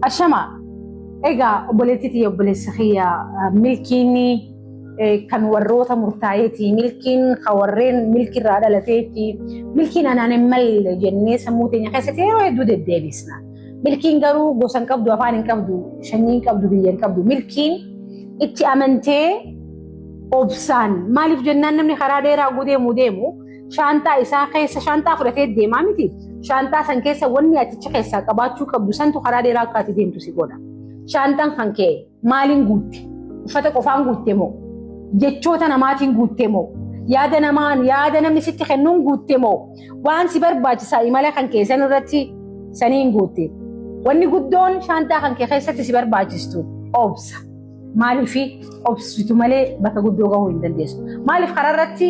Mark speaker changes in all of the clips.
Speaker 1: Ashama egaa obboleettii tiyya obboleessa kiyya milkiin kan warroota murtaa'eeti. Milkiin kan warreen milkiirraa dhalateeti. Milkiin anaan hin malle jennee sammuu teenya keessatti yeroo hedduu deddeebisna. Milkiin garuu gosa hin qabdu, afaan hin qabdu, sanyii hin qabdu, biyya hin qabdu. Milkiin itti amantee obsaan maaliif jennaan namni karaa dheeraa deemu deemu shaantaa isaa keessa shaantaa fudhatee deemaa miti. Shaantaa san keessa wanni atichi keessaa qabaachuu qabdu santu karaa dheeraa akka ati deemtu si godha. Shaantaan kan kee maaliin guutte? Uffata qofaan guutte moo? Jechoota namaatiin guutte moo? Yaada namaan yaada namni sitti kennuun guutte moo? Waan si barbaachisaa imala kan keessan irratti saniin guutte. Wanni guddoon shaantaa kan kee keessatti si barbaachistu obsa. Maaliif obsitu malee bakka guddoo gahuu hin dandeessu. Maaliif karaa irratti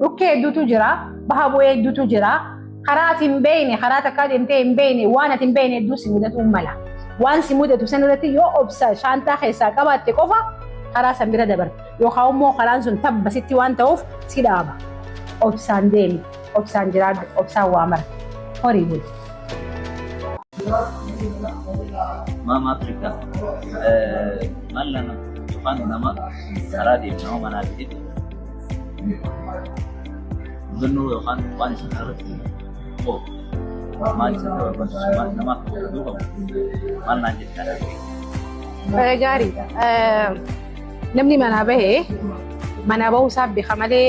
Speaker 1: dhukkee hedduutu jira, baha bu'ee hedduutu jira. Karaa ati hin beekne, karaa takkaa deemtee hin beekne, waan ati hin beekne hedduu si mudatuu mala. Waan si mudatu san irratti yoo obsa shaantaa keessaa qabaatte qofa karaa san bira dabarta. Yookaan immoo karaan sun tabba sitti waan ta'uuf si dhaaba. Obsaan deemi, obsaan jiraadhu, obsaan waa mara. Horii buli.
Speaker 2: Maama Afrikaa maal nama yookaan nama karaa deemu nama manaa ta'etu mudannoo yookaan waan isa irratti hoo maal isa barbaachisu maal nama akka godhuu qabu maal naan jettaa?
Speaker 1: Gaariidha. Namni manaa bahee manaa bahuu isaa beeka malee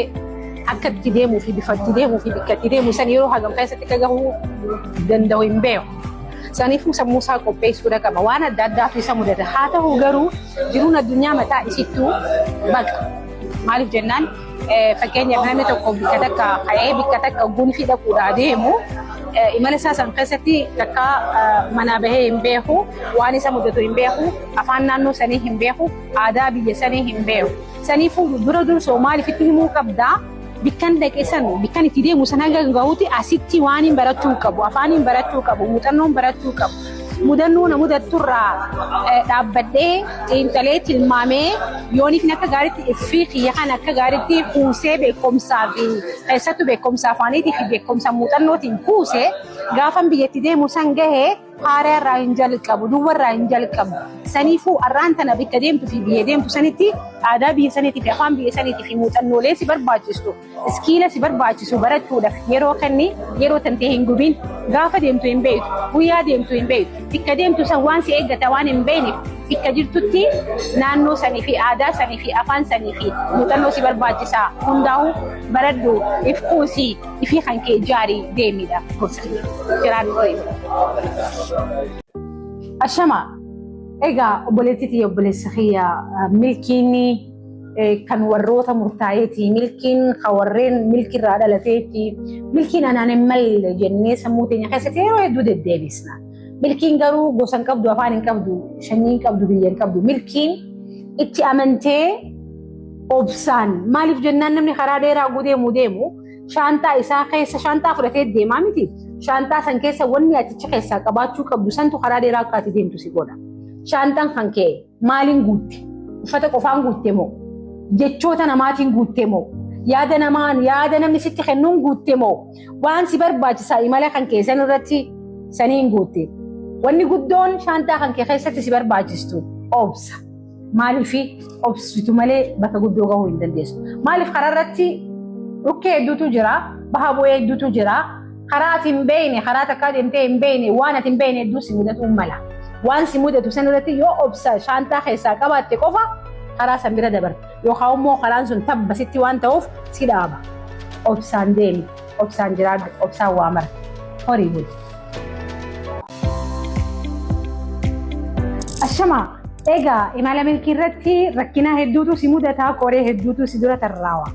Speaker 1: akka itti deemuu fi bifa itti deemuu fi bakka itti deemu san yeroo hagam keessatti akka gahuu danda'u hin beeku. Saniifuu sammuu isaa qopheessuudha qaba. Waan adda addaatu isa mudata. Haa ta'u garuu jiruun addunyaa mataa isittuu baqa. Maaliif jennaan fakkeenyaaf namni tokko bikka takka ka'ee bikka takka gunfii dhaquudhaa deemu imala isaa san keessatti takka manaa bahee hin beeku, waan isa mudatu hin beeku, afaan naannoo sanii hin beeku, aadaa biyya sanii hin beeku. Saniifuu dura dursoo maaliif itti himuu qabdaa? Bikkan dhaqe san bikkan itti deemu san hanga gahuutti asitti waan hin barachuu qabu, afaan hin barachuu qabu, muuxannoon barachuu qabu. Mudannoo na mudatturraa dhaabbadhee xiinxalee tilmaamee yooniif akka gaariitti iffii kiyya kan akka gaariitti kuusee beekumsaa fi keessattuu beekumsa afaaniitii fi beekumsa muuxannootiin kuusee gaafan biyyatti deemu san gahee haaraa irraa hin jalqabu, duwwa irraa hin jalqabu. Saniifuu har'aan tana bakka deemtu fi biyya deemtu sanitti aadaa biyya saniitii fi afaan biyya saniitii fi muuxannoolee si barbaachistu, iskiila si barbaachisu barachuudhaaf yeroo kenni yeroo tantee hin gubiin gaafa deemtu hin beektu, guyyaa deemtu hin beektu, bakka deemtu san waan si eeggata waan hin beekneef bakka jirtutti naannoo sanii fi aadaa sanii fi afaan sanii fi muuxannoo si barbaachisaa hundaa'u baradhu if kuusii ifii kan kee ijaarii deemidha gorsa jiraannu horii. Ashama egaa obboleettii tiyya obboleessa kiyya milkiin kan warroota murtaa'eeti. Milkiin kan warreen milkiirraa dhalateeti. Milkiin anaan hin malle jennee sammuu teenya keessatti yeroo hedduu deddeebisna. Milkiin garuu gosa hin qabdu, afaan hin qabdu, sanyii hin qabdu, biyya hin qabdu. Milkiin itti amantee obsaan maaliif jennaan namni karaa dheeraa deemu deemu shaantaa isaa keessa shaantaa fudhatee deemaa miti. Shaantaa san keessa wanni atichi keessaa qabaachuu qabdu santu karaa dheeraa akka ati deemtu si godha. Shaantaan kan kee maaliin guutte? Uffata qofaan guutte moo? Jechoota namaatiin guutte moo? Yaada namaan yaada namni sitti kennuun guutte moo? Waan si barbaachisaa imala kan keessan irratti saniin guutte. Wanni guddoon shaantaa kan kee keessatti si barbaachistu obsa. Maaliif obsitu malee bakka guddoo gahuu hin dandeessu. Maaliif karaa irratti dhukkee hedduutu jira, baha bu'ee hedduutu jira. Karaa ati hin beekne, karaa takkaa deemtee hin beekne, waan ati hin beekne hedduu si mudatuu mala. Waan si mudatu san irratti yoo obsa shaantaa keessaa qabaatte qofa karaa san bira dabarta. Yookaan immoo karaan sun tabba sitti waan ta'uuf si dhaaba. Obsaan deemi, obsaan jiraadhu, obsaan waa mara. Horii buli. Ashama egaa imala milkii irratti rakkina hedduutu si mudataa qoree hedduutu si dura tarraawa.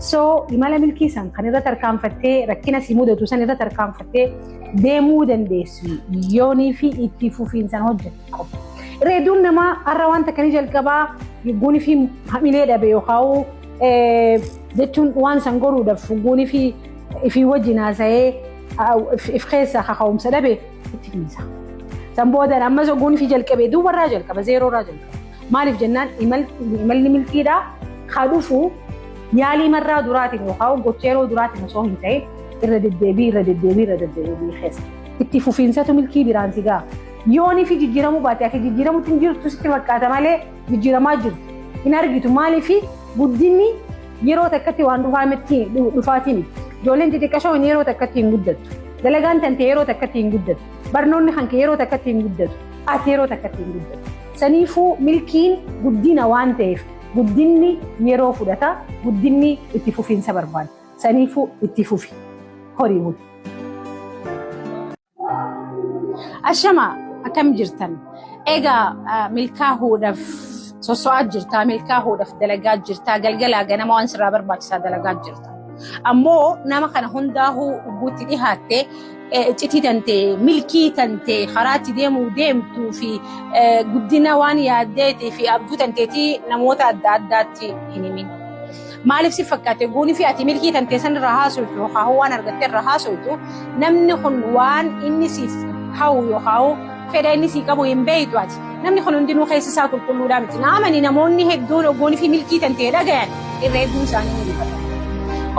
Speaker 1: So imala milkii san kan irra tarkaanfattee rakkina si mudatu san irra tarkaanfattee deemuu dandeessu yoonii fi itti fufiinsan hojjette qofa. Irra hedduun namaa har'a wanta akkanii jalqabaa guunii fi hamilee dhabe yookaan jechuun waan san godhuudhaaf guunii fi ifii wajjin haasa'ee if keessaa kaka'umsa dhabe itti dhiisa. San boodan ammas ogguun fi jalqabee duwwarraa jalqaba zeeroorraa jalqaba. Maaliif jennaan imalli milkiidhaa haa dhufu yaalii marraa duraatiin yookaan gocha yeroo duraatiin osoo hin ta'in irra deddeebii irra deddeebii irra deddeebii keessa. Itti fufiinsatu milkii biraan si ga'a. Yoonii fi jijjiiramuu baate akka jijjiiramutti hin jirtu sitti fakkaata malee jijjiiramaa jirtu. Hin argitu maaliif guddinni yeroo takkatti waan dhufaa miti dhufaatii miti. Ijoolleen xixiqqashoon yeroo takkatti hin guddattu. Dalagaan tante yeroo takkatti hin guddattu. Barnoonni kan kee yeroo takkatti hin guddatu. Ati yeroo takkatti hin guddattu. Saniifuu milkiin guddina waan ta'eef guddinni yeroo fudhata, guddinni itti fufiinsa barbaada. Saniifuu itti fufi. Horii buli. Ashama, akkam jirtan? Egaa milkaahuudhaaf sosso'aa jirta, milkaahuudhaaf dalagaa jirta, galgalaa ganama waan sirraa barbaachisaa dalagaa jirta. Ammoo nama kana hundaahuu dhugguutti dhihaatte iccitii tante, milkii tante, karaatti deemuu deemtuu fi guddina waan yaaddeetii fi abjuu tanteetii namoota adda addaatti hin himin. Maaliif si fakkaate guunii fi ati milkii tantee san irraa haasoftu yookaan waan argatte irraa haasoftu, namni kun waan inni siif hawwu yookaan fedha inni sii qabu hin beektu ati. Namni kun hundinuu keessi isaa qulqulluudhaa miti. Naamani, namoonni hedduun oggoonii fi milkii tantee dhagayan irra hedduun isaanii ni rifatan.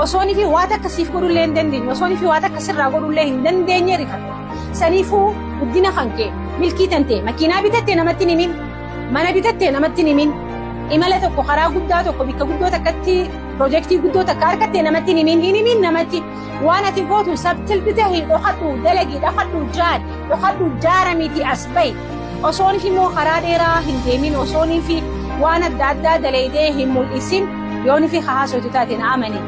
Speaker 1: Osoonii fi waan akka siif godhullee hin dandeenye, osoonii fi waan akka sirraa godhullee hin dandeenye rifatu. Saniifuu guddina kan kee, milkii tantee, makiinaa bitattee namatti hin himin, mana bitattee namatti hin himin, imala tokko, karaa guddaa tokko, bakka guddoo takkatti piroojeektii guddoo takka harkattee namatti hin himin, hin himin namatti. Waan ati gootu sabtilti ta'e dhokadhu, dalagii dhokadhu, jaar dhokadhu, jaara miti as bahi. Osoon fi immoo karaa dheeraa hin deemin, osoon fi waan adda addaa dalaydee hin mul'isin, yoon fi haasoftu taate, na amani.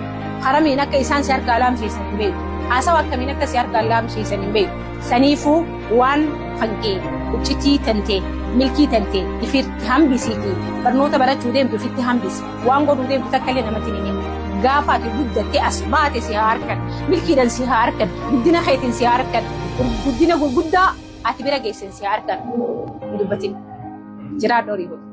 Speaker 1: Karamiin akka isaan si harkaa laamshiisan hin beektu. Haasawa akkamiin akka si harkaa laamshiisan hin beektu. Saniifuu waan kan kee, iccitii tantee, milkii tantee ifitti hambisiitii, barnoota barachuu deemtu ifitti hambisi. Waan godhuu deemtu takka illee namatti hin himin. Gaafa ati guddattee as baate si haa harkan. Milkiidhaan si haa harkan. Guddina keetiin si haa harkan. Guddina gurguddaa ati bira geessan si haa harkan. Hin dubbatin. Jiraadhu, horii godhu.